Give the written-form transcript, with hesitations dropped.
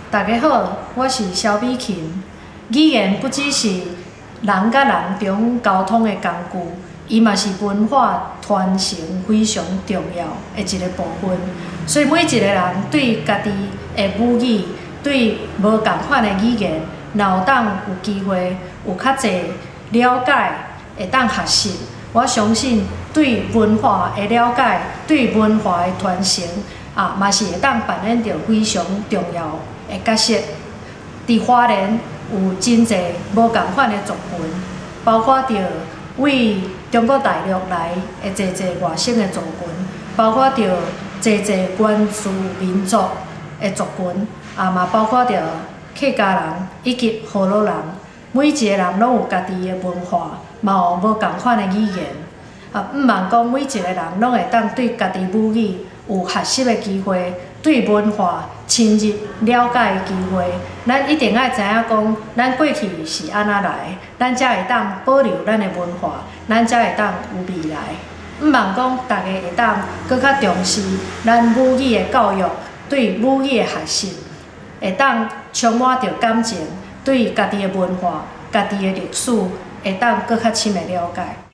大家好，我是蕭美琴。語言不只是人佮人中溝通的工具，伊嘛是文化傳承非常重要的一个部分。所以每一个人對家己的母語，對無仝款的語言，若有當有機會有較濟了解，會當學習，我相信對文化的了解，對文化的傳承，啊，嘛是會當扮演著非常重要的角色。佇花蓮有真濟無仝款的族群，包括著對中國大陸來的濟濟外省的族群，包括著濟濟原住民族的族群，啊嘛包括著客家人以及河洛人。每一个人攏有家己的文化，嘛有無仝款的語言。啊，毋望講每一個人攏會當對家己母語有學習的機會，對文化深入了解的機會。咱一定愛知影講，咱過去是按怎來，咱才會當保留咱的文化，咱才會當有未來。毋望講大家會當閣較重視咱母語的教育，對母語的學習，會當充滿著感情，對家己的文化、家己的歷史，會當閣較深的了解。